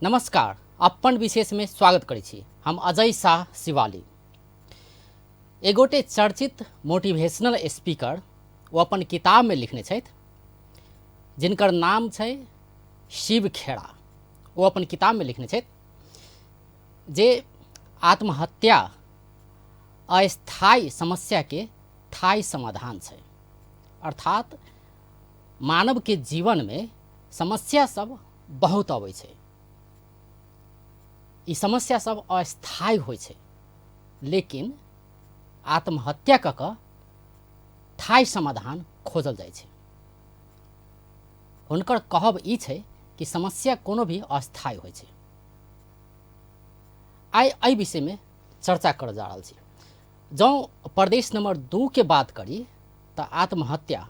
नमस्कार, अपन विशेष में स्वागत करै छी। हम अजय शाह शिवाली। एगोटे चर्चित मोटिवेशनल स्पीकर वो अपन किताब में लिखने छथि, जिनकर नाम छै शिव खेड़ा। वो अपन किताब में लिखने छथि जे आत्महत्या अस्थायी समस्या के थायी समाधान छै। अर्थात मानव के जीवन में समस्या सब बहुत अबै छै। ई समस्या सब अस्थायी होइ छै, लेकिन आत्महत्या क के थायी समाधान खोजल जाइ छै। हुनकर कहब ई छै कि समस्या कोनो भी अस्थायी होइ छै। आइ एहि विषय में चर्चा कर जा रहल छी। जँ प्रदेश नंबर 2 के बात करी तो आत्महत्या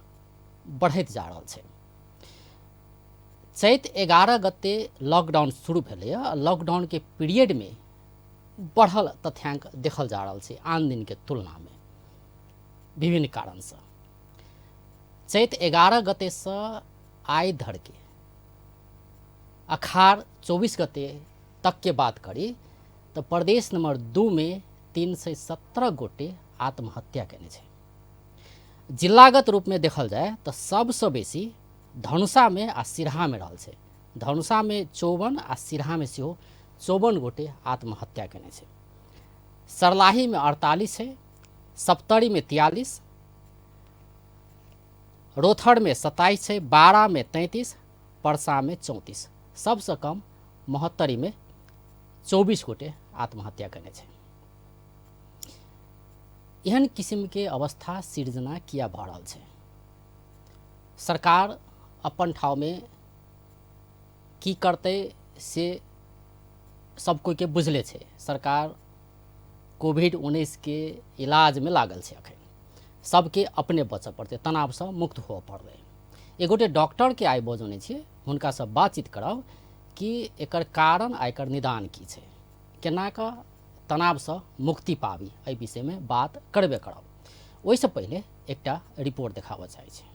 बढ़त जा रहल छै। चैत 11 गते लॉकडाउन शुरू भेलै। लॉकडाउन के पीरियड में बढ़ल तथ्यांक देखल जा रहल छै आन दिन के तुलना में, विभिन्न कारण से। चैत 11 गते से आइ धर के अखाड़ 24 गते तक के बात करी तो प्रदेश नंबर 2 में 317 गोटे आत्महत्या केने छै। जिलागत रूप में देखल जाए तो सबसे बेसी धनुषा में आ सिरहा में रहल छै। धनुषा में 54 आ सिरहा में सेहो 54 गोटे आत्महत्या केने छै। सरलाही में 48 है, सप्तरी में 43, रोथड़ में 27 है, बारा में 33, परसा में 34, सबसे कम मोहत्तरी में 24 गोटे आत्महत्या केने छै। एहन किस्म के अवस्था सिर्जना किया भ रहल छै? सरकार अपन ठाव में की करते से सब कोई के बुझले छै। सरकार कोविड-19 के इलाज में लागल छै। अखन सबके अपने बचऽ पड़ते, तनाव से मुक्त हो पड़े। एगोटे डॉक्टर के आइ बजौने छियै, हुनका से बातचीत करब कि एकर कारण आ एकर निदान की छै, केना कऽ तनाव से मुक्ति पाबी। एहि विषय में बात करबे करब। ओहिसँ पहले एकटा रिपोर्ट देखाबऽ चाहै छी।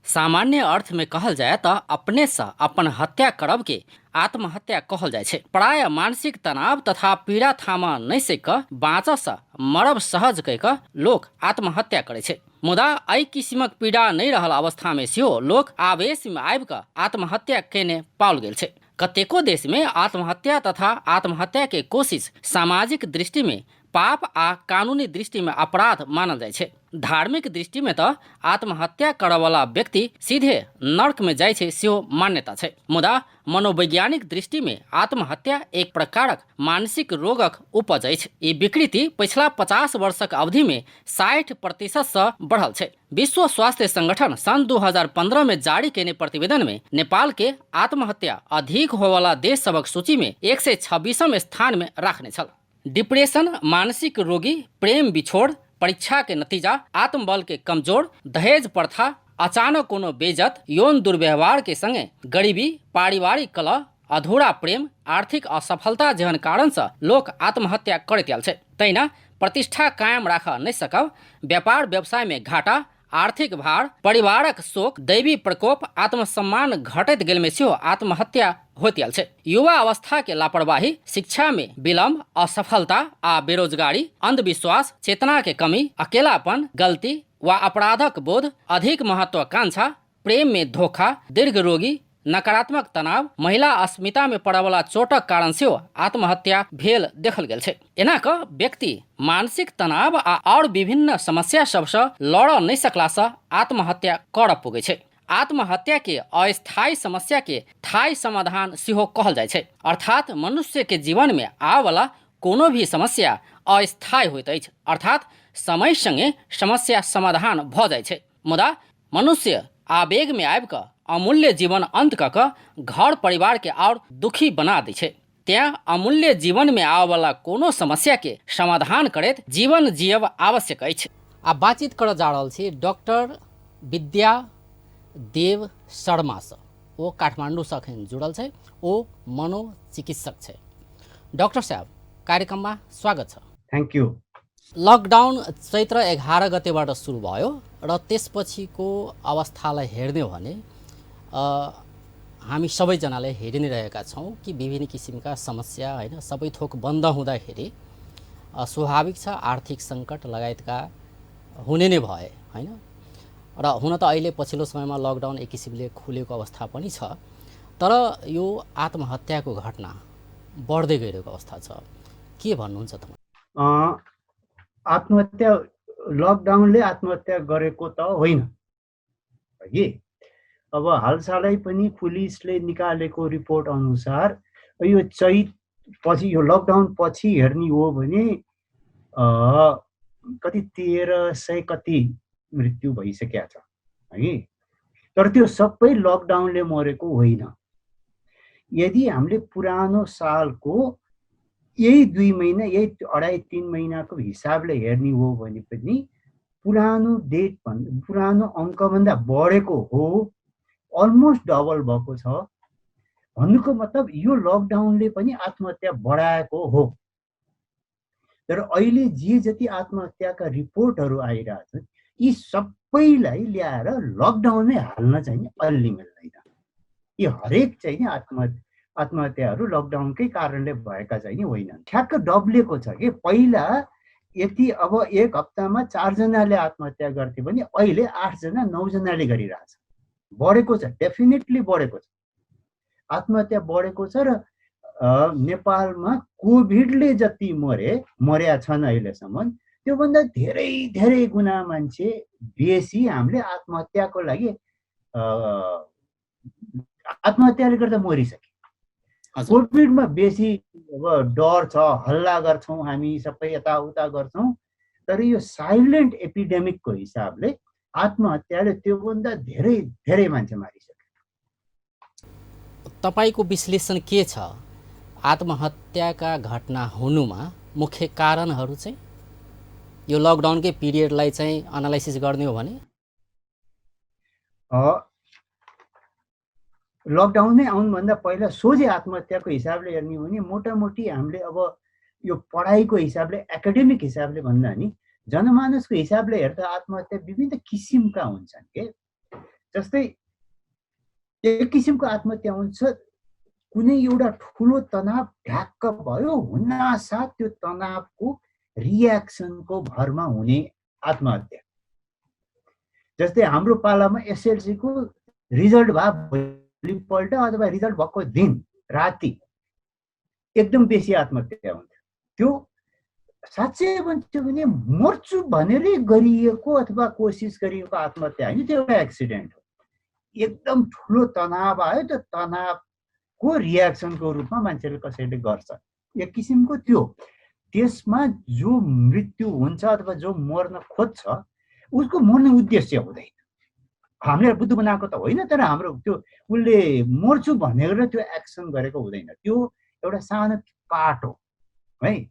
सामान्य अर्थ में कहल जाए तो अपने से अपन हत्या करब के आत्महत्या कहल जाए छै। प्राय मानसिक तनाव तथा पीड़ा थामा नहीं सक बाँचऽ से मरब सहज कह के लोग आत्महत्या करे छै। मुदा एहि किस्मक पीड़ा नहीं रहल अवस्था में सेहो लोग आवेश में आबि कऽ आत्महत्या केने पाओल गेल छै। कतेको देश में आत्महत्या तथा आत्महत्या के कोशिश सामाजिक दृष्टि में पाप आ कानूनी दृष्टि में अपराध मानल जाए छै। धार्मिक दृष्टि में तो आत्महत्या करऽ वाला व्यक्ति सीधे नरक में जाय छै सेहो मान्यता छै। मुदा मनोवैज्ञानिक दृष्टि में आत्महत्या एक प्रकारक मानसिक रोगक उपज अछि। ई विकृति पिछला 50 वर्षक अवधि में 60% से बढ़ल छै। विश्व स्वास्थ्य संगठन सन 2015 में जारी केने प्रतिवेदन में नेपाल के आत्महत्या अधिक होए वाला देश सबक सूची में 126वें स्थान में राखने छल। डिप्रेशन, मानसिक रोगी, प्रेम बिछोड़, परीक्षा के नतीजा, आत्मबल के कमजोर, दहेज प्रथा, अचानक कोनो बेइज्जत, यौन दुर्व्यवहार के संगे गरीबी, पारिवारिक कलह, अधूरा प्रेम, आर्थिक असफलता जेहन कारण से लोग आत्महत्या करैत आयल छै। तहिना प्रतिष्ठा कायम राखऽ नहीं सकब, व्यापार व्यवसाय में घाटा, आर्थिक भार, परिवारक शोक, दैवी प्रकोप, आत्मसम्मान घटैत गेल में सेहो आत्महत्या होइत आयल छै। युवा अवस्था के लापरवाही, शिक्षा में विलम्ब, असफलता आ बेरोजगारी, अंधविश्वास, चेतना के कमी, अकेलापन, गलती वा अपराधक बोध, अधिक महत्वाकांक्षा, प्रेम में धोखा, दीर्घ रोगी, नकारात्मक तनाव, महिला अस्मिता में पड़े वाला चोटक कारण से आत्महत्या भेल देखल गेल छै। एना क व्यक्ति मानसिक तनाव आ और विभिन्न समस्या सबसे लड़ नहीं सकला से आत्महत्या कर पुगे छै। आत्महत्या के अस्थायी समस्या के थायी समाधान सेहो कहल जाय छै। अर्थात मनुष्य के जीवन में आवे वाला कोनो भी समस्या अस्थायी होइत अछि। अर्थात समय संगे समस्या समाधान भ जाय छै। मुदा मनुष्य आवेग में आबि कऽ अमूल्य जीवन अंत कऽ के घर परिवार के और दुखी बना दै छै। त्या अमूल्य जीवन में आवे वाला कोनो समस्या के समाधान करैत जीवन जियब आवश्यक अछि। आब बातचीत करऽ जा रहल छी डॉक्टर विद्या देव शर्मा से। वो काठमांडू से अखन जुड़ल छै। वो मनोचिकित्सक छै। डॉक्टर साहब, कार्यक्रम में स्वागत छ। Thank you. लकडाउन चैत्र 11 गतेबाट सुरु भयो र त्यसपछिको अवस्थालाई हेर्ने हो भने हामी सबैजनाले हेरि नै रहेका छौँ कि विभिन्न किसिमका समस्या होइन सबै थोक बन्द हुँदाखेरि स्वाभाविक छ आर्थिक सङ्कट लगायतका हुने नै भए होइन। र हुन त अहिले पछिल्लो समयमा लकडाउन एक किसिमले खुलेको अवस्था पनि छ, तर यो आत्महत्याको घटना बढ्दै गइरहेको अवस्था छ। के भन्नुहुन्छ तपाईँ? आत्महत्या लकडाउनले आत्महत्या गरेको त होइन कि। अब हालसालै पनि पुलिसले निकालेको रिपोर्ट अनुसार यो चैत पछि, यो लकडाउन पछि हेर्ने हो भने कति 1300 कति मृत्यु भइसकेको छ है। तर त्यो सबै लकडाउनले मरेको होइन। यदि हामीले पुरानो सालको यही 2 महिना, यही 2.5-3 महिनाको हिसाबले हेर्ने हो भने पनि पुरानो पुरानो अङ्कभन्दा बढेको हो, अलमोस्ट डबल भएको छ। भन्नुको मतलब यो लकडाउनले पनि आत्महत्या बढाएको हो। तर अहिले जे जति आत्महत्याका रिपोर्टहरू आइरहेछन् यी सबैलाई ल्याएर लकडाउनमै हाल्न चाहिँ अलि मिल्दैन। यी हरेक चाहिँ आत्महत्याहरू लकडाउनकै कारणले भएका चाहिँ होइनन्। ठ्याक्क डब्लेको छ कि पहिला यति अब एक हप्तामा 4 जनाले आत्महत्या गर्थे भने अहिले 8 जना 9 जनाले गरिरहेछ। बढेको छ, डेफिनेटली बढेको छ, आत्महत्या बढेको छ। र नेपालमा कोभिडले जति मर्या छन् अहिलेसम्म त्योभन्दा धेरै धेरै गुणा मान्छे बेसी हामीले आत्महत्याको लागि आत्महत्याले गर्दा मरिसके। कोभिडमा बेसी अब डर छ, हल्ला गर्छौँ हामी सबै, यताउता गर्छौँ, तर यो साइलेन्ट एपिडेमिकको हिसाबले आत्महत्याले त्योभन्दा धेरै धेरै मान्छे मारिसके। तपाईँको विश्लेषण के छ आत्महत्याका घटना हुनुमा मुख्य कारणहरू चाहिँ? यो लकडाउनकै पिरियडलाई चाहिँ एनालाइसिस गर्ने हो भने लकडाउनै आउनुभन्दा पहिला सोझै आत्महत्याको हिसाबले हेर्ने हो भने मोटामोटी हामीले अब यो पढाइको हिसाबले, एकाडेमिक हिसाबले भन्दा नि जनमानसको हिसाबले हेर्दा आत्महत्या विभिन्न किसिमका हुन्छन् के। जस्तै एक किसिमको आत्महत्या हुन्छ कुनै एउटा ठुलो तनाव ढ्याक्क भयो, हुनासाथ त्यो तनावको रियाक्सनको भरमा हुने आत्महत्या। जस्तै हाम्रो पालामा एसएलसीको रिजल्ट भोलिपल्ट अथवा रिजल्ट भएको दिन राति एकदम बेसी आत्महत्या हुन्थ्यो। त्यो साँच्चै भन्छु भने मर्छु भनेरै गरिएको अथवा कोसिस गरिएको आत्महत्या होइन, त्यो एउटा एक्सिडेन्ट हो। एकदम ठुलो तनाव आयो, त्यो तनावको रियाक्सनको रूपमा मान्छेले कसैले गर्छ एक किसिमको त्यो। त्यसमा जो मृत्यु हुन्छ अथवा जो मर्न खोज्छ उसको मर्ने उद्देश्य हुँदैन। हामीले बुद्धि बनाएको त होइन, तर हाम्रो त्यो उसले मर्छु भनेर त्यो एक्सन गरेको हुँदैन, त्यो एउटा सानो पार्ट हो है।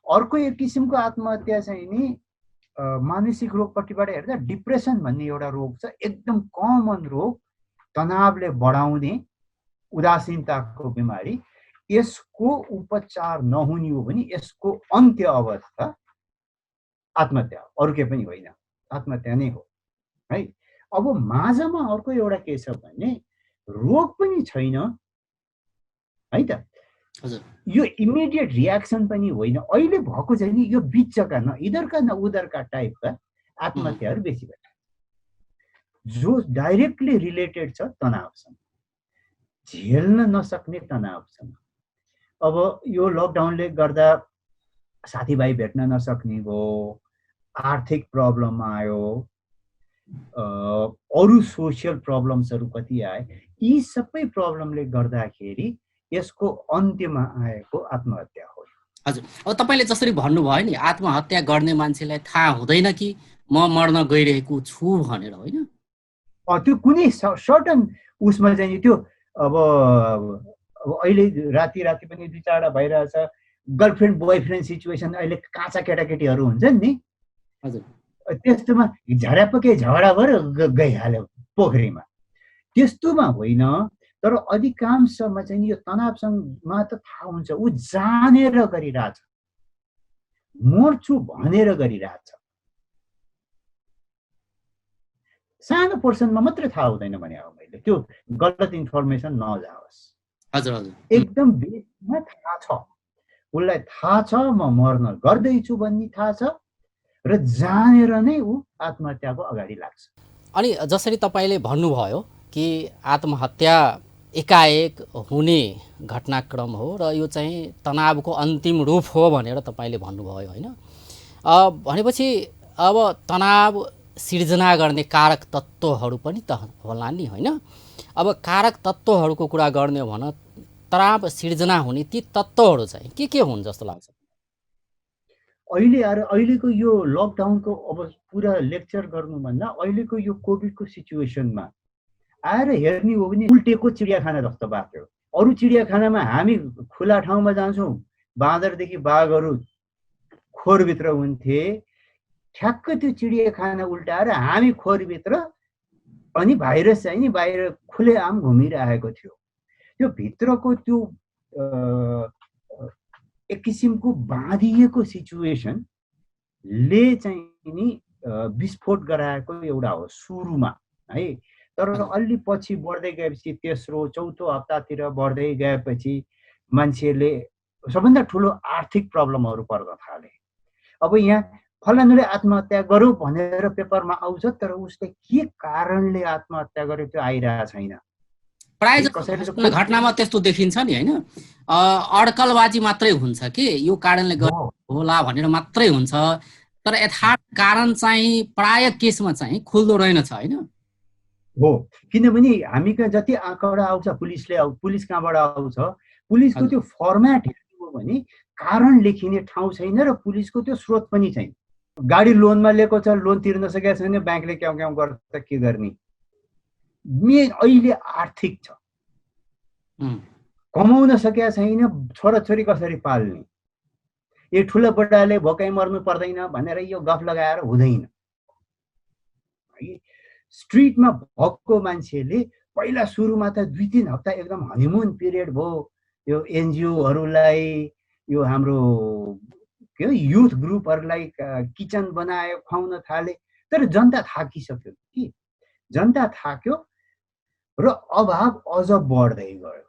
अर्को एक किसिमको आत्महत्या चाहिँ नि मानसिक रोगपट्टिबाट हेर्दा डिप्रेसन भन्ने एउटा रोग छ, एकदम कमन रोग, तनावले बढाउने उदासीनताको बिमारी। यसको उपचार नहुने हो भने यसको अन्त्य अवस्था आत्महत्या, अरू के पनि होइन, आत्महत्या नै हो है। अब माझमा अर्को एउटा के छ भने रोग पनि छैन है त, यो इमिडिएट रियाक्सन पनि होइन। अहिले भएको चाहिँ नि यो बिचका न इधरका न उधरका टाइपका आत्महत्याहरू बेसी भइरहेको जो डाइरेक्टली रिलेटेड छ तनावसँग, झेल्न नसक्ने तनावसँग। अब यो लकडाउनले गर्दा साथीभाइ भेट्न नसक्ने भयो, आर्थिक प्रब्लम आयो, अरू सोसियल प्रब्लम्सहरू कति आए, यी सबै प्रब्लमले गर्दाखेरि यसको अन्त्यमा आएको आत्महत्या हो। हजुर, अब तपाईँले जसरी भन्नुभयो नि आत्महत्या गर्ने मान्छेलाई थाहा हुँदैन कि म मर्न गइरहेको छु भनेर, होइन? त्यो कुनै सर्टन उसमा चाहिँ त्यो अब अहिले राति राति पनि 2-4 भइरहेछ, गर्लफ्रेन्ड बोयफ्रेन्ड सिचुएसन, अहिले काँचा केटाकेटीहरू हुन्छन् नि, हजुर, त्यस्तोमा झरापकै झगडा भएर गइहाल्यो पोखरीमा, त्यस्तोमा होइन। तर अधिकांशमा चाहिँ यो तनावसँगमा त थाहा हुन्छ, ऊ जानेर गरिरहेछ, मर्छु भनेर गरिरहेछ। सानो पोर्सनमा मात्रै थाहा हुँदैन भने अब मैले त्यो गलत इन्फर्मेसन नजाओस्। हजुर हजुर एकदम बेसमा थाहा छ, उसलाई थाहा छ म मर्न गर्दैछु भन्ने थाहा छ र जानेर नै ऊ आत्महत्याको अगाडि लाग्छ। अनि जसरी तपाईँले भन्नुभयो कि आत्महत्या एकाएक हुने घटनाक्रम हो र यो चाहिँ तनावको अन्तिम रूप हो भनेर तपाईँले भन्नुभयो होइन। भनेपछि अब तनाव सिर्जना गर्ने कारक तत्त्वहरू पनि त होला नि होइन। अब कारक तत्त्वहरूको कुरा गर्ने हो भने तनाव सिर्जना हुने ती तत्त्वहरू चाहिँ के हुन् जस्तो लाग्छ? अहिलेको यो लकडाउनको अब पुरा लेक्चर गर्नुभन्दा अहिलेको यो कोभिडको सिचुएसनमा आएर हेर्ने हो भने उल्टेको चिडियाखाना जस्तो भएको थियो। अरू चिडियाखानामा हामी खुला ठाउँमा जान्छौँ, बाँदरदेखि बाघहरू खोरभित्र हुन्थे, ठ्याक्कै त्यो चिडियाखाना उल्टाएर हामी खोरभित्र अनि भाइरस चाहिँ नि बाहिर खुलेआम घुमिरहेको थियो। त्यो भित्रको त्यो एक किसिमको बाँधिएको सिचुएसनले चाहिँ नि विस्फोट गराएको एउटा हो सुरुमा है। तर अलि पछि बढ्दै गएपछि तेस्रो चौथो हप्तातिर बढ्दै गएपछि मान्छेले सबभन्दा ठुलो आर्थिक प्रब्लमहरू पर्न थाले। अब यहाँ फलानुले आत्महत्या गर्यो भनेर पेपरमा आउँछ, तर उसले के कारणले आत्महत्या गर्यो त्यो आइरहेको छैन। प्राय घटनामा त्यस्तो देखिन्छ नि होइन, अड्कलबाजी मात्रै हुन्छ कि यो कारणले होला भनेर मात्रै हुन्छ, तर यथार्थ कारण चाहिँ प्राय केसमा चाहिँ खुल्दो रहेनछ होइन। हो, किनभने हामी कहाँ जति आँकडा आउँछ पुलिस कहाँबाट आउँछ, पुलिसको त्यो फर्मेट हेर्ने हो भने कारण लेखिने ठाउँ छैन र पुलिसको त्यो स्रोत पनि छैन। गाडी लोनमा लिएको छ, लोन तिर्न सकेको छैन, ब्याङ्कले क्याउ क्याउ गर्छ, के गर्ने। मेन अहिले आर्थिक छ, कमाउन सकेका छैन, छोराछोरी कसरी पाल्ने, यो ठुलो बडाले भोकै मर्नु पर्दैन भनेर यो गफ लगाएर हुँदैन। स्ट्रिटमा भएको मान्छेले पहिला सुरुमा त 2-3 हप्ता एकदम हनीमुन पिरियड भयो, यो एनजिओहरूलाई, यो हाम्रो के युथ ग्रुपहरूलाई किचन बनायो, खुवाउन थाले, तर जनता थाकिसक्यो कि, जनता थाक्यो र अभाव अझ बढ्दै गयो।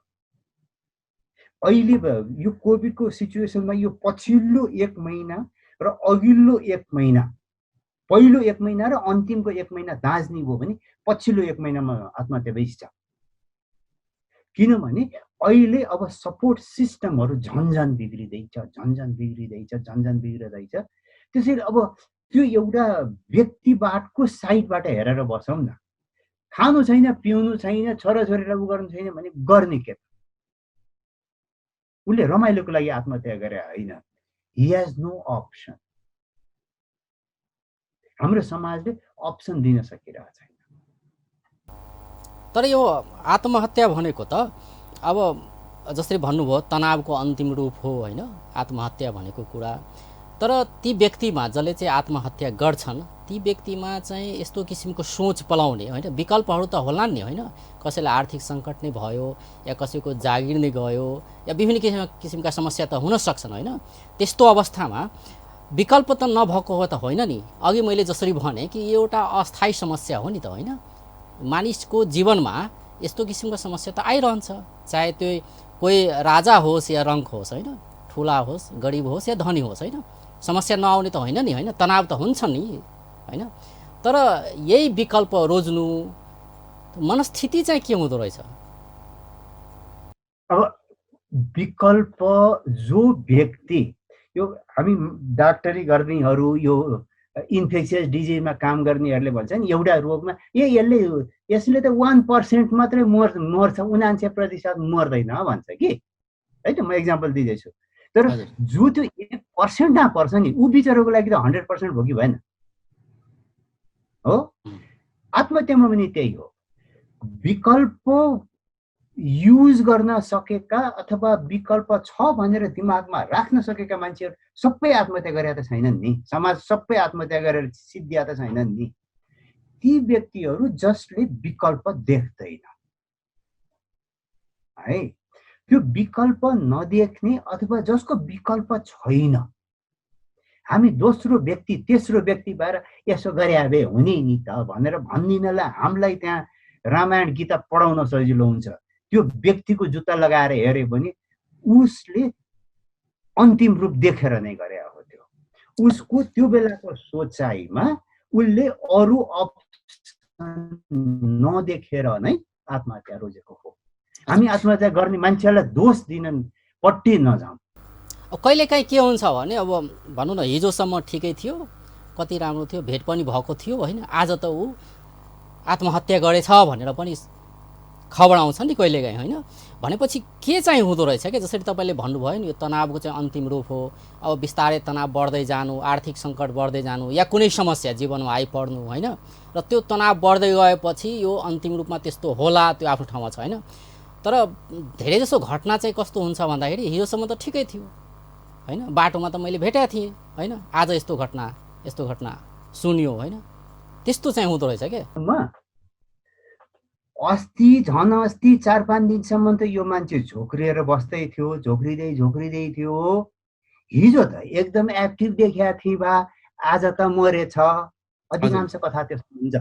अहिले यो कोभिडको सिचुएसनमा यो पछिल्लो 1 महिना र अघिल्लो 1 महिना, पहिलो 1 महिना र अन्तिमको 1 महिना दाँच्ने हो भने पछिल्लो 1 महिनामा आत्महत्या बेसी छ। किनभने अहिले अब सपोर्ट सिस्टमहरू झन्झन बिग्रिँदैछ। त्यसैले अब त्यो एउटा व्यक्तिवादको साइडबाट हेरेर बसौँ न। खानु छैन, पिउनु छैन, छोराछोरीलाई उ गर्नु छैन भने गर्ने के? उसले रमाइलोको लागि आत्महत्या गरे होइन। He has no option. हाम्रो समाजले अप्सन दिन सकिरहेको छैन। तर यो आत्महत्या भनेको त अब जसरी भन्नुभयो तनावको अन्तिम रूप हो होइन आत्महत्या भनेको कुरा। तर ती व्यक्तिमा जसले चाहिँ आत्महत्या गर्छन् ती व्यक्तिमा चाहिँ यस्तो किसिमको सोच पलाउने होइन विकल्पहरू त होला नि होइन। कसैलाई आर्थिक सङ्कट नै भयो या कसैको जागिर नै गयो या विभिन्न किसिमका समस्या त हुन सक्छन् होइन। त्यस्तो अवस्थामा विकल्प त नभएको हो त होइन नि। अघि मैले जसरी भने कि एउटा अस्थायी समस्या हो नि त होइन। मानिसको जीवनमा यस्तो किसिमको समस्या त आइरहन्छ, चाहे त्यो कोही राजा होस् या रङ्क होस् होइन, ठुला होस् गरिब होस् या धनी होस् होइन, समस्या नआउने त होइन नि होइन, तनाव त हुन्छ नि होइन। तर यही विकल्प रोज्नु मनस्थिति चाहिँ के हुँदो रहेछ? अब विकल्प जो व्यक्ति यो हामी डाक्टरी गर्नेहरू यो इन्फेक्सियस डिजिजमा काम गर्नेहरूले भन्छन् एउटा रोगमा यसले त 1% मात्रै मर्छ, 79% मर्दैन भन्छ कि है। त म एक्जाम्पल दिँदैछु। तर जो त्यो 1% पर्छ नि ऊ बिचराको लागि त 100% हो कि भएन हो। आत्महत्यामा पनि त्यही हो। विकल्प युज गर्न सकेका अथवा विकल्प छ भनेर दिमागमा राख्न सकेका मान्छेहरू सबै आत्महत्या गरेका त छैनन् नि। समाज सबै आत्महत्या गरेर सिद्धिया त छैनन् नि। ती व्यक्तिहरू जसले विकल्प देख्दैन है, त्यो विकल्प नदेख्ने अथवा जसको विकल्प छैन हामी दोस्रो व्यक्ति तेस्रो व्यक्ति भएर यसो गरे भए हुने नि त भनेर भन्दिनलाई हामीलाई त्यहाँ रामायण गीता पढाउन सजिलो हुन्छ। त्यो व्यक्तिको जुत्ता लगाएर हेऱ्यो भने उसले अन्तिम रूप देखेर नै गरे हो। त्यो उसको त्यो बेलाको सोचाइमा उसले अरू अप्सन नदेखेर नै आत्महत्या रोजेको हो। हामी आत्महत्या गर्ने मान्छेलाई दोष दिन पट्टि नजाउँ। कहिलेकाहीँ के हुन्छ भने अब भनौँ न हिजोसम्म ठिकै थियो, कति राम्रो थियो, भेट पनि भएको थियो होइन, आज त ऊ आत्महत्या गरेछ भनेर पनि खबर आउँछ नि कहिलेकाहीँ होइन। भनेपछि के चाहिँ हुँदो रहेछ क्या, जसरी तपाईँले भन्नुभयो नि यो तनावको चाहिँ अन्तिम रूप हो। अब बिस्तारै तनाव बढ्दै जानु, आर्थिक सङ्कट बढ्दै जानु या कुनै समस्या जीवनमा आइपर्नु होइन, र त्यो तनाव बढ्दै गएपछि यो अन्तिम रूपमा त्यस्तो होला त्यो आफ्नो ठाउँमा छ होइन। तर धेरै जसो घटना चाहिँ कस्तो हुन्छ भन्दाखेरि हिजोसम्म त ठिकै थियो होइन, बाटोमा त मैले भेटेको थिएँ होइन, आज यस्तो घटना सुन्यो होइन, त्यस्तो चाहिँ हुँदो रहेछ क्या। अस्ति 4-5 दिनसम्म त यो मान्छे झोक्रिएर बस्दै थियो, झोक्रिँदै थियो। हिजो त एकदम एक्टिभ देखिया थिए बा, आज त मरेछ। अधिकांश कथा त्यस्तो हुन्छ।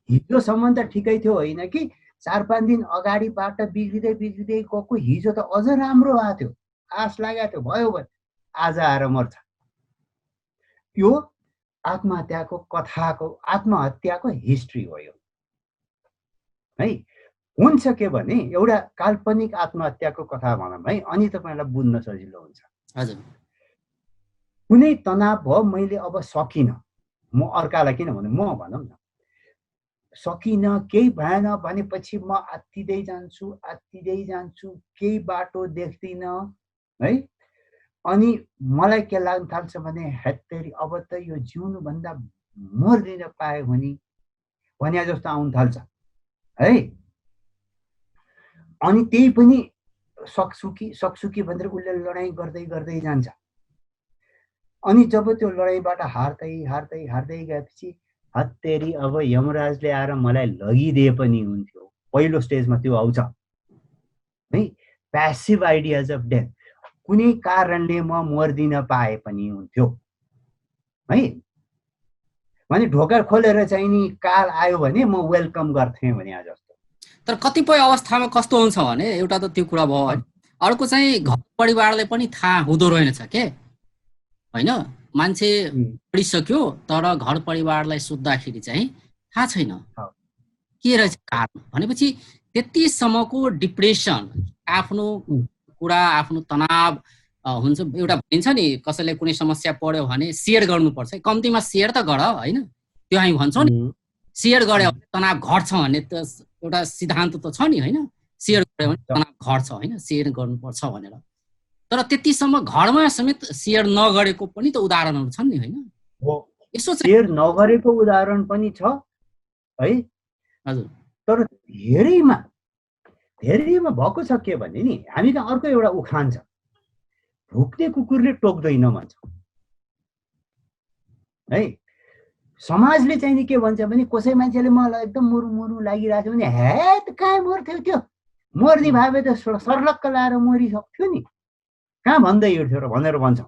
हिजोसम्म त ठिकै थियो होइन कि 4-5 दिन अगाडिबाट बिग्रिँदै गएको हिजो त अझ राम्रो भएको थियो, आश लागेको थियो, भयो आज आएर मर्छ। यो आत्महत्याको कथाको आत्महत्याको हिस्ट्री हो यो है। हुन्छ के भने एउटा काल्पनिक आत्महत्याको कथा भनौँ है, अनि तपाईँलाई बुझ्न सजिलो हुन्छ। हजुर, कुनै तनाव भयो, मैले अब सकिनँ, म अर्कालाई किन भने म भनौँ न सकिनँ, केही भएन भनेपछि म आत्तिँदै जान्छु, केही बाटो देख्दिनँ है। अनि मलाई के लाग्न थाल्छ भने हेत्तेरी अब त यो जिउनुभन्दा मर्दिन पायो भने जस्तो आउन थाल्छ है। अनि त्यही पनि सक्छु कि भनेर उसले लडाइँ गर्दै जान्छ। अनि जब त्यो लडाइँबाट हार्दै गएपछि हत्तेरी अब यमराजले आएर मलाई लगिदिए पनि हुन्थ्यो, पहिलो स्टेजमा त्यो आउँछ है। प्यासिभ आइडियाज अफ डेथ, कुनै कारणले म मर्दिन पाए पनि हुन्थ्यो है। भने ढोका खोलेर चाहिँ नि काल आयो भने म वेलकम गर्थेँ भने जस्तो। तर कतिपय अवस्थामा कस्तो हुन्छ भने एउटा त त्यो कुरा भयो होइन, अर्को चाहिँ घर परिवारले पनि थाहा हुँदो रहेनछ के होइन। मान्छे पढिसक्यो तर घर परिवारलाई सोद्धाखेरि चाहिँ थाहा छैन के रहेछ कारण। भनेपछि त्यतिसम्मको डिप्रेसन, आफ्नो कुरा, आफ्नो तनाव हुन्छ। एउटा भनिन्छ नि कसैले कुनै समस्या पर्यो भने सेयर गर्नुपर्छ, कम्तीमा सेयर त गर होइन, त्यो हामी भन्छौँ नि सेयर गऱ्यो भने तनाव घट्छ भन्ने त एउटा सिद्धान्त त छ नि होइन। सेयर गऱ्यो भने तनाव घट्छ होइन, सेयर गर्नुपर्छ भनेर। तर त्यतिसम्म घरमा समेत सेयर नगरेको पनि त उदाहरणहरू छन् नि होइन। यसो सेयर नगरेको उदाहरण पनि छ है। हजुर, तर धेरैमा भएको छ के भने नि हामी कहाँ अर्को एउटा उखान छ, भुक्ने कुकुरले टोक्दैन भन्छ है। समाजले चाहिँ नि के भन्छ भने कसै मान्छेले मलाई एकदम मुरु लागिरहेको छ भने हे त कहाँ मर्थ्यो, त्यो मर्ने भए त सर्लक्क लाएर मरिसक्थ्यो नि, कहाँ भन्दै हिँड्थ्यो र भनेर भन्छ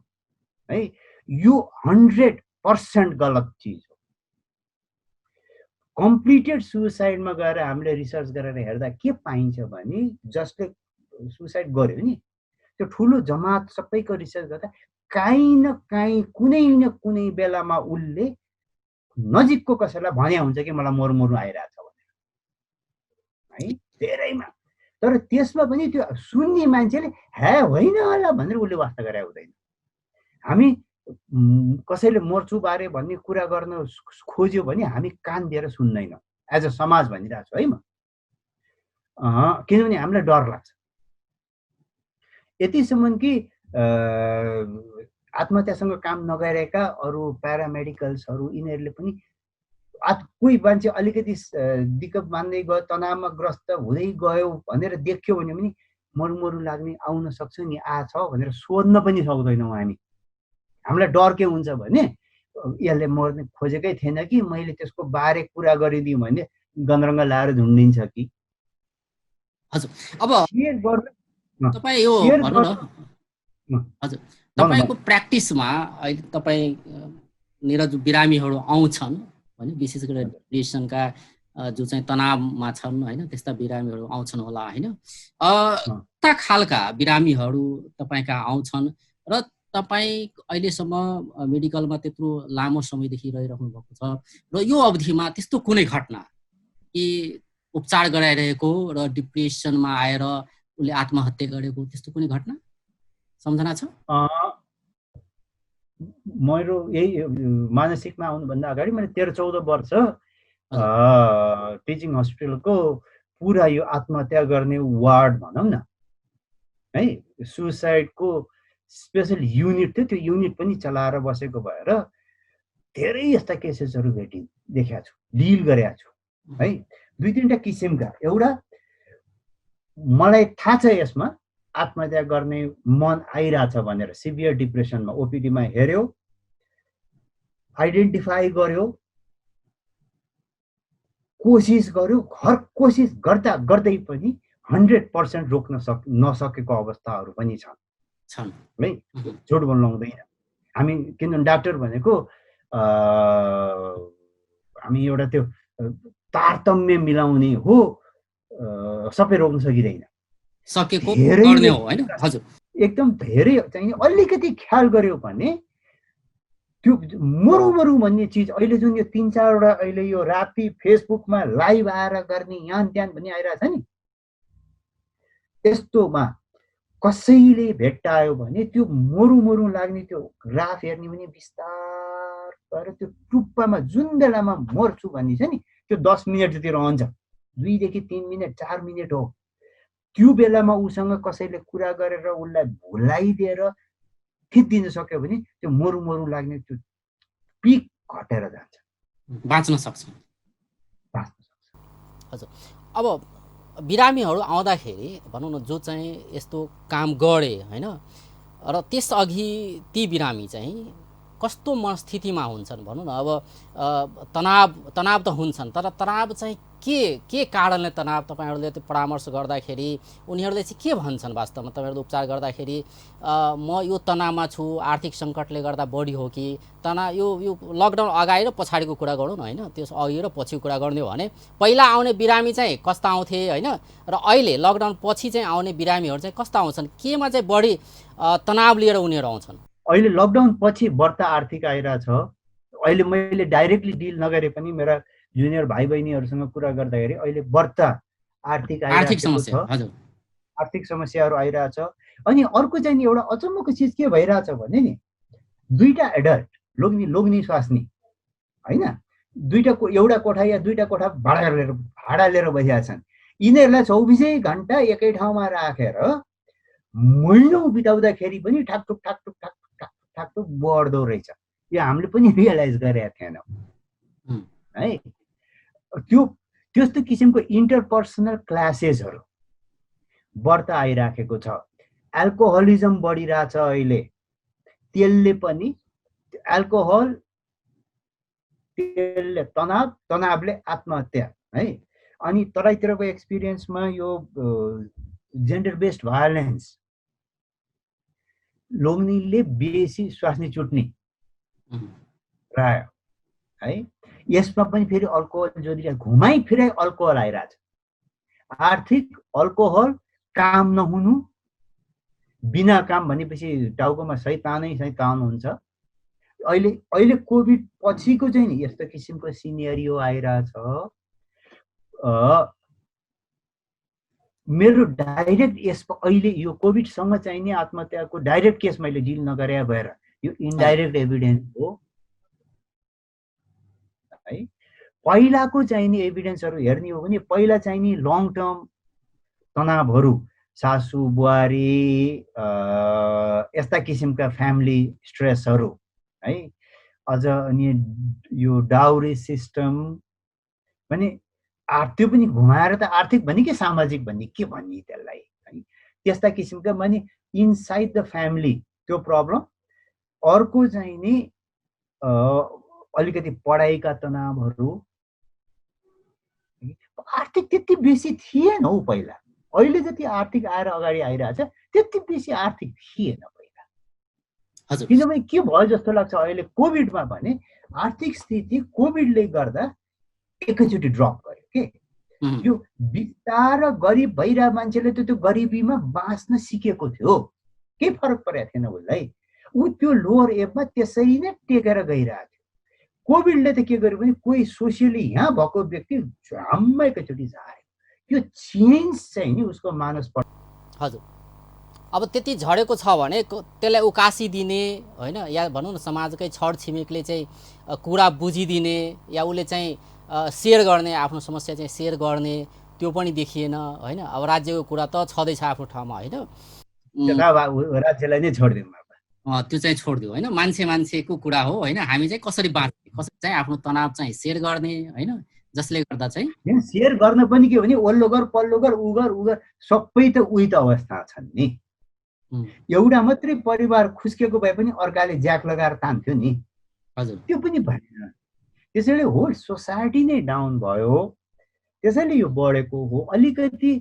है। यो 100% गलत चिज हो। कम्प्लिटेड सुसाइडमा गएर हामीले रिसर्च गरेर हेर्दा के पाइन्छ भने जसले सुसाइड गर्यो नि त्यो ठुलो जमात सबैको रिसर्च गर्दा काहीँ न काहीँ कुनै न कुनै बेलामा उसले नजिकको कसैलाई भने हुन्छ कि मलाई मर्नु आइरहेछ भनेर है, धेरैमा। तर त्यसमा पनि त्यो सुन्ने मान्छेले हे होइन होला भनेर उसले वास्ता गरे हुँदैन। हामी कसैले मर्छु बारे भन्ने कुरा गर्न खोज्यो भने हामी कान दिएर सुन्दैनौँ एज अ समाज भनिरहेको छु है म। किनभने हामीलाई डर लाग्छ यतिसम्म कि आत्महत्यासँग काम नगरेका अरू प्यारामेडिकल्सहरू यिनीहरूले पनि कोही मान्छे अलिकति दिक्क मान्दै गयो, तनावमा ग्रस्त हुँदै गयो भनेर देख्यो भने पनि मरु लाग्ने आउन सक्छ नि छ भनेर सोध्न पनि सक्दैनौँ हामी। हामीलाई डर के हुन्छ भने यसले मर्ने खोजेकै थिएन कि मैले त्यसको बारे कुरा गरिदिउँ भने गन्द्रङ्ग लाएर झुन्डिन्छ कि। हजुर, अब तपाईँ यो भन्नु न। हजुर, तपाईँको प्र्याक्टिसमा अहिले तपाईँ निरज बिरामीहरू आउँछन् होइन, विशेष गरेर डिप्रेसनका जो चाहिँ तनावमा छन् होइन, त्यस्ता बिरामीहरू आउँछन् होला होइन। कस्ता खालका बिरामीहरू तपाईँका आउँछन् र तपाईँ अहिलेसम्म मेडिकलमा त्यत्रो लामो समयदेखि रहिराख्नु भएको छ र यो अवधिमा त्यस्तो कुनै घटना कि उपचार गराइरहेको र डिप्रेसनमा आएर उसले आत्महत्या गरेको त्यस्तो कुनै घटना सम्झना छ? मेरो यही मानसिकमा आउनुभन्दा अगाडि मैले 13-14 वर्ष टिचिङ हस्पिटलको पुरा यो आत्महत्या गर्ने वार्ड भनौँ न है, सुसाइडको स्पेसल युनिट थियो, त्यो युनिट पनि चलाएर बसेको भएर धेरै यस्ता केसेसहरू देखेको छु, डिल गरेको छु है। 2-3टा किसिमका, एउटा मलाई थाहा छ यसमा आत्महत्या गर्ने मन आइरहेछ भनेर सिभियर डिप्रेसनमा ओपिडीमा हेर्यो, आइडेन्टिफाई गर्यो, कोसिस गर्यो, कोसिस गर्दा गर्दै पनि 100% रोक्न नसकेको अवस्थाहरू पनि छन् है। झुट बोल्नु हुँदैन, हामी किनभने डाक्टर भनेको हामी एउटा त्यो तारतम्य मिलाउने हो, सबै रोक्न सकिँदैन, सकेको गर्ने हो हैन। हजुर, एकदम धेरै चाहिँ अलिकति ख्याल गर्यो भने त्यो मरु भन्ने चिज अहिले जुन यो 3-4वटा अहिले यो राति फेसबुकमा लाइभ आएर गर्ने यान त्यान भन्ने आइरहेछ नि, यस्तोमा कसैले भेट्टायो भने त्यो मरु लाग्ने त्यो ग्राफ हेर्ने भने बिस्तार भएर त्यो टुप्पामा जुन बेलामा मर्छु भन्ने छ नि, त्यो 10 मिनट जति रहन्छ, 2 देखि 3 मिनट 4 मिनट हो। त्यो बेलामा उसँग कसैले कुरा गरेर उसलाई भुलाइदिएर खिचिदिन सक्यो भने त्यो मरु लाग्ने त्यो पिक घटेर जान्छ, बाँच्न सक्छ। हजुर, अब बिरामीहरू आउँदाखेरि भनौँ न जो चाहिँ यस्तो काम गरे होइन, र त्यसअघि ती बिरामी चाहिँ कस्तो मनस्थितिमा हुन्छन् भनौँ न। अब तनाव त हुन्छन्, तर तनाव चाहिँ के कारणले तनाव, तपाईँहरूले त्यो परामर्श गर्दाखेरि उनीहरूले चाहिँ के भन्छन् वास्तवमा? तपाईँहरूले उपचार गर्दाखेरि म यो तनावमा छु, आर्थिक सङ्कटले गर्दा बढी हो कि तनाव, यो लकडाउन अगाडि र पछाडिको कुरा गरौँ न होइन, त्यस अघि र पछिको कुरा गर्ने हो भने पहिला आउने बिरामी चाहिँ कस्ता आउँथे होइन, र अहिले लकडाउन पछि चाहिँ आउने बिरामीहरू चाहिँ कस्ता आउँछन्, केमा चाहिँ बढी तनाव लिएर उनीहरू आउँछन्? अहिले लकडाउन पछि बढ्ता आर्थिक आइरहेछ। अहिले मैले डाइरेक्टली डिल नगरे पनि मेरा जुनियर भाइ बहिनीहरूसँग कुरा गर्दाखेरि अहिले बढ्ता आर्थिक समस्याहरू आइरहेछ। अनि अर्को चाहिँ एउटा अचम्मको चिज के भइरहेछ भने नि, 2टा एडल्ट लोग्नी स्वास्नी होइन, एउटा कोठा या 2टा कोठा भाडा लिएर बसिरहेका छन्। यिनीहरूलाई 24 घन्टा एकै ठाउँमा राखेर महिनौँ बिताउँदाखेरि पनि ठाकठुक बढ्दो रहेछ। यो हामीले पनि रियलाइज गरेका थिएनौँ है। त्यस्तो किसिमको इन्टरपर्सनल क्लासेसहरू बढ्ता आइराखेको छ। एल्कोहलिजम बढिरहेछ अहिले, त्यसले पनि त्यसले तनावले आत्महत्या है। अनि तराईतिरको एक्सपिरियन्समा यो जेन्डर बेस्ड भायोलेन्स, लोग्नीले बेसी स्वास्नी चुट्ने प्राय है। यसमा पनि फेरि अल्कोहल जोडिरहेको, घुमाइ फिराइ अल्कोहल आइरहेछ। आर्थिक अल्कोहल, काम नहुनु, बिना काम भनेपछि टाउकोमा सैतानै हुन्छ। अहिले कोभिड पछिको चाहिँ नि यस्तो किसिमको सिनेरियो आइरहेछ। मेरो डाइरेक्ट यसमा अहिले यो कोभिडसँग चाहिँ नि आत्महत्याको डाइरेक्ट केस मैले डिल नगरे भएर यो इन्डाइरेक्ट एभिडेन्स हो है। पहिलाको चाहिँ नि एभिडेन्सहरू हेर्ने हो भने पहिला चाहिँ नि लङ टर्म तनावहरू, सासू बुहारी यस्ता किसिमका फ्यामिली स्ट्रेसहरू है, अझ अनि यो डाउरी सिस्टम भने त्यो पनि घुमाएर त आर्थिक भन्ने कि सामाजिक भन्ने के भन्ने त्यसलाई है, त्यस्ता किसिमका भने इनसाइड द फ्यामिली त्यो प्रब्लम। अर्को चाहिँ नि अलिकति पढाइका तनावहरू, आर्थिक त्यति बेसी थिएन हौ पहिला, अहिले जति आर्थिक आएर अगाडि आइरहेछ त्यति बेसी आर्थिक थिएन पहिला। हजुर किनभने के भयो जस्तो लाग्छ अहिले कोभिडमा भने आर्थिक स्थिति कोभिडले गर्दा एकैचोटि ड्रप गर्यो के यो बिस्तार गरिब भइरहेको मान्छेले त त्यो गरिबीमा बाँच्न सिकेको थियो, केही फरक परेको थिएन उसलाई, ऊ त्यो लोवर एपमा त्यसरी नै टेकेर गइरहेको थियो। कोभिडले त के गर्यो भने कोही सोसियली यहाँ भएको व्यक्ति झ्याम्म एकैचोटि झार्यो, त्यो चेन्ज चाहिँ नि उसको मानस। हजुर अब त्यति झरेको छ भने त्यसलाई उकासिदिने होइन, या भनौँ न समाजकै छर छिमेकले चाहिँ कुरा बुझिदिने या उसले चाहिँ सेयर गर्ने, आफ्नो समस्या चाहिँ सेयर गर्ने त्यो पनि देखिएन होइन। अब राज्यको कुरा त छँदैछ आफ्नो ठाउँमा होइन, राज्यलाई नै छोडिदिउँ, त्यो चाहिँ छोडिदियो होइन। मान्छेको कुरा हो होइन, हामी चाहिँ कसरी बाँच्ने, कसरी चाहिँ आफ्नो तनाव चाहिँ सेयर गर्ने होइन, जसले गर्दा चाहिँ सेयर गर्न पनि के भने ओल्लो गर पल्लो गर उ गर सबै त उही त अवस्था छन् नि। एउटा मात्रै परिवार खुस्केको भए पनि अर्काले ज्याक लगाएर तान्थ्यो नि, हजुर त्यो पनि भएन। त्यसैले होल सोसाइटी नै डाउन भयो, त्यसैले यो बढेको हो। अलिकति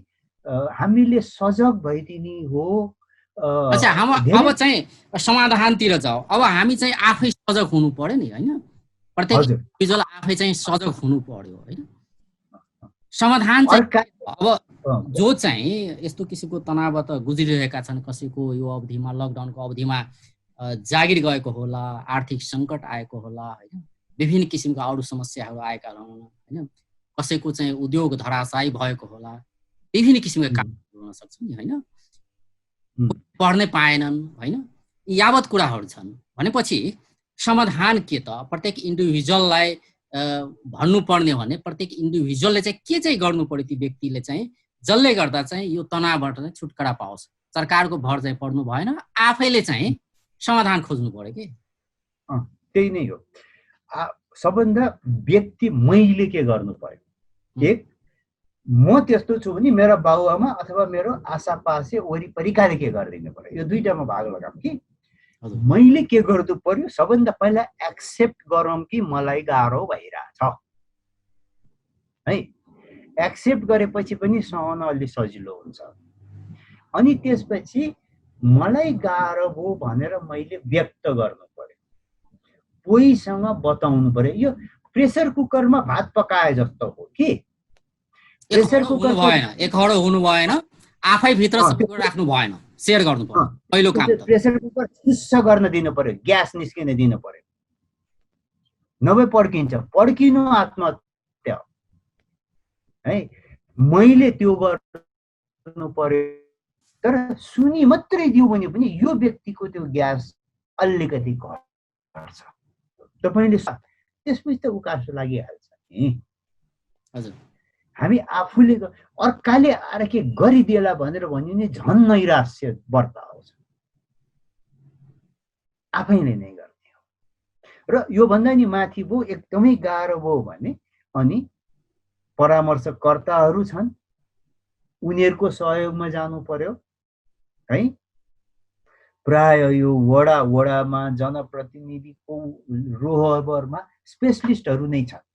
हामीले सजग भइदिने हो। अच्छा अब चाहिँ समाधानतिर जाऊ। अब हामी चाहिँ आफै सजग हुनु पर्यो नि होइन, प्रत्येक इन्डिभिजुअल आफै चाहिँ सजग हुनु पर्यो होइन। समाधान चाहिँ अब जो चाहिँ यस्तो किसिमको तनावबाट गुज्रिरहेका छन्, कसैको यो अवधिमा लकडाउनको अवधिमा जागिर गएको होला, आर्थिक सङ्कट आएको होला होइन, विभिन्न किसिमका अरू समस्याहरू आएका हुन् होइन, कसैको चाहिँ उद्योग धराशायी भएको होला, विभिन्न किसिमका कामहरू हुन सक्छ नि होइन, पढ्नै पाएनन् होइन, यावत कुराहरू छन् भनेपछि समाधान के त? प्रत्येक इन्डिभिजुअललाई भन्नुपर्ने भने प्रत्येक इन्डिभिजुअलले चाहिँ के चाहिँ गर्नु पर्यो ती व्यक्तिले चाहिँ, जसले गर्दा चाहिँ यो तनावबाट चाहिँ छुटकारा पाओस्? सरकारको भर चाहिँ पर्नु भएन, आफैले चाहिँ समाधान खोज्नु पर्यो कि? त्यही नै हो। सबभन्दा व्यक्ति मैले के गर्नु पर्यो? एक, म त्यस्तो छु भने मेरो बाबुआमा अथवा मेरो आसापासे वरिपरिकाले के गरिदिनु पर्यो, यो दुईटामा भाग लगाऊँ कि मैले के गर्नु पर्यो? सबभन्दा पहिला एक्सेप्ट गरौँ कि मलाई गाह्रो भइरहेछ है। एक्सेप्ट गरेपछि पनि सहन अलि सजिलो हुन्छ। अनि त्यसपछि मलाई गाह्रो भयो भनेर मैले व्यक्त गर्नु पर्यो, कोहीसँग बताउनु पर्यो। यो प्रेसर कुकरमा भात पकाए जस्तो हो कि प्रेसर कुकर एकहरो हुनु भएन, आफै भित्र सबै राख्नु भएन, सेयर गर्नु पर्यो पहिलो काम। प्रेसर कुकर चिस्स गर्न दिनु पर्यो, ग्यास निस्किन दिनु पर्यो, नभए पड्किन्छ। पड्किनु आत्महत्या है। मैले त्यो गर्नु पर्यो, तर सुनि मात्रै दियो भने पनि यो व्यक्तिको त्यो ग्यास अलिकति घट्छ, तपाईँले त्यसपछि त उकासो लागिहाल्छ नि। हजुर हामी आफूले अर्काले आएर के गरिदिएला भनेर भन्यो भने झन् नैराश्य बढ्ता आउँछ, आफैले नै गर्ने हो। र योभन्दा नि माथि भयो एकदमै गाह्रो भयो भने अनि परामर्शकर्ताहरू छन्, उनीहरूको सहयोगमा जानु पर्यो है। प्राय यो वडामा जनप्रतिनिधिको रोहबरमा स्पेसलिस्टहरू नै छन्।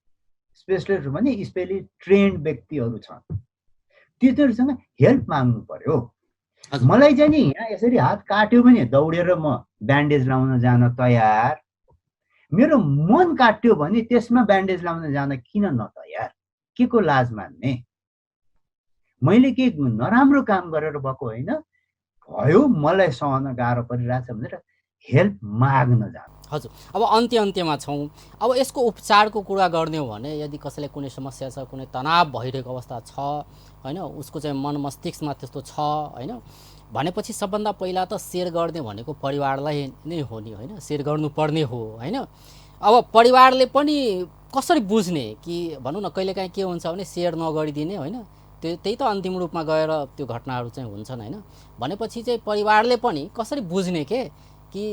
स्पेसलिस्ट भने स्पेसली ट्रेन्ड व्यक्तिहरू छन्, तिनीहरूसँग हेल्प माग्नु पर्यो। मलाई चाहिँ नि यहाँ यसरी हात काट्यो भने दौडेर म ब्यान्डेज लाउन जान तयार, मेरो मन काट्यो भने त्यसमा ब्यान्डेज लाउन जान किन नतयार? के को लाज मान्ने? मैले के नराम्रो काम गरेर भएको होइन, भयो मलाई सहन गाह्रो परिरहेछ भनेर हेल्प माग्न जानु। हजुर अब अन्त्यमा छौँ। अब यसको उपचारको कुरा गर्ने हो भने यदि कसैलाई कुनै समस्या छ, कुनै तनाव भइरहेको अवस्था छ होइन, उसको चाहिँ मन मस्तिष्कमा त्यस्तो छ होइन भनेपछि सबभन्दा पहिला त सेयर गर्ने भनेको परिवारलाई नै हो नि होइन, सेयर गर्नुपर्ने हो होइन। अब परिवारले पनि कसरी बुझ्ने कि भनौँ न कहिलेकाहीँ के हुन्छ भने सेयर नगरिदिने होइन, त्यही त अन्तिम रूपमा गएर त्यो घटनाहरू चाहिँ हुन्छन् होइन। भनेपछि चाहिँ परिवारले पनि कसरी बुझ्ने कि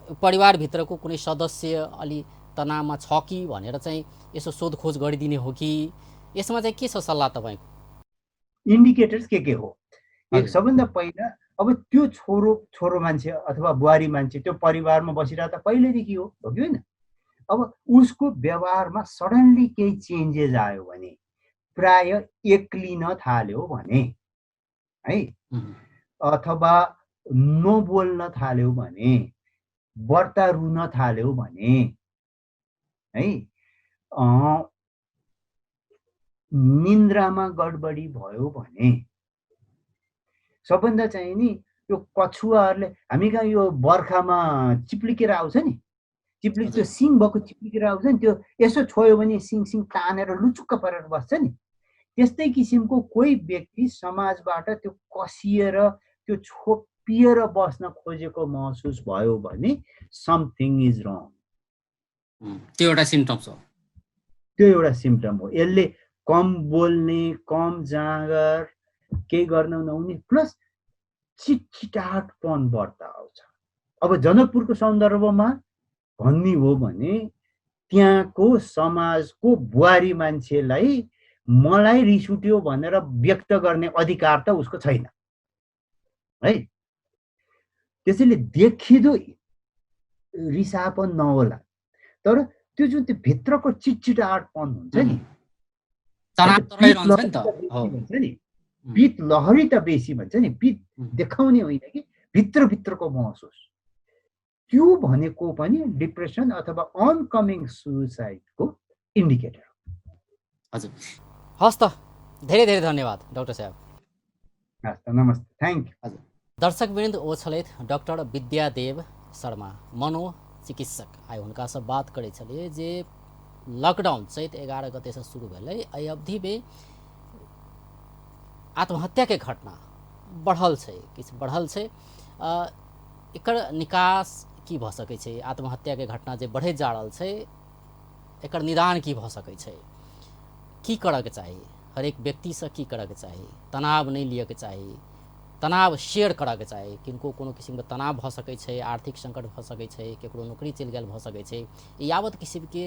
परिवारभित्रको कुनै सदस्य अलि तनावमा छ कि भनेर चाहिँ यसो सोधखोज गरिदिने हो कि? यसमा चाहिँ के छ सल्लाह तपाईँको? इन्डिकेटर्स के हो? एक सबभन्दा पहिला अब त्यो छोरो मान्छे अथवा बुहारी मान्छे त्यो परिवारमा बसिरहेको त पहिलेदेखि हो कि होइन? अब उसको व्यवहारमा सडनली केही चेन्जेस आयो भने, प्राय एक्लिन थाल्यो भने है, अथवा नबोल्न थाल्यो भने, व्रत रुन थाल्यो भने है निन्द्रामा गडबडी भयो भने सबभन्दा चाहिँ नि यो कछुवाहरूले हामी कहाँ यो बर्खामा चिप्लिकेर आउँछ नि चिप्लिक त्यो सिङ भएको चिप्लिकेर आउँछ नि त्यो यसो छोयो भने सिङ तानेर लुचुक्क परेर बस्छ नि त्यस्तै किसिमको कोही व्यक्ति समाजबाट त्यो कसिएर त्यो छोपिएर बस्न खोजेको महसुस भयो भने समथिङ इज रङ त्यो एउटा सिम्पटम्स हो त्यो एउटा सिम्पटम हो यसले कम बोल्ने कम जाँगर केही गर्न नहुने प्लस चिटचिटाहटपन बढ्ता आउँछ अब जनकपुरको सन्दर्भमा भन्ने हो भने त्यहाँको समाजको बुहारी मान्छेलाई मलाई रिस उठ्यो भनेर व्यक्त गर्ने अधिकार त उसको छैन है त्यसैले देखिदो रिसापन नहोला तर त्यो जुन त्यो भित्रको चिटचिटाहटपन हुन्छ नि पित लहरी त बेसी भन्छ नि पित देखाउने होइन कि भित्रभित्रको महसुस त्यो भनेको पनि डिप्रेसन अथवा अनकमिङ सुसाइडको इन्डिकेटर हजुर हस् त धेरै धेरै धन्यवाद डाक्टर साहब हस् त नमस्ते थ्याङ्क यू हजुर दर्शकवृन्द ओछलैत डॉक्टर विद्यादेव शर्मा मनोचिकित्सक आइ हुनका से बात करे छलिए जे लॉकडाउन चैत 11 गते से शुरू भेलै एहि अवधि में आत्महत्या के घटना बढ़ल छै किछु बढ़ल छै एकर निकास की भ सकै छै आत्महत्या के घटना जे बढ़े जा रहल छै एकर निदान की भ सकै छै की करऽ के चाही हरेक व्यक्ति से की करऽ के चाही तनाव नहीं लिअ के चाही तनाव शेयर करऽ के चाही किनको कोनो किस्म के तनाव भ सकै छै आर्थिक संकट भ सकै छै केकरो नौकरी चलि गेल भ सकै छै यावत किस्म के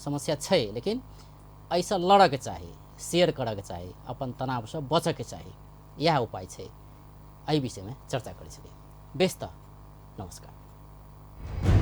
समस्या छै लेकिन ऐसा लड़ऽ के चाही शेयर करऽ के चाही अपन तनाव से बचऽ के चाही यह उपाय छै एहि विषय में चर्चा करै छलिए बेस त नमस्कार।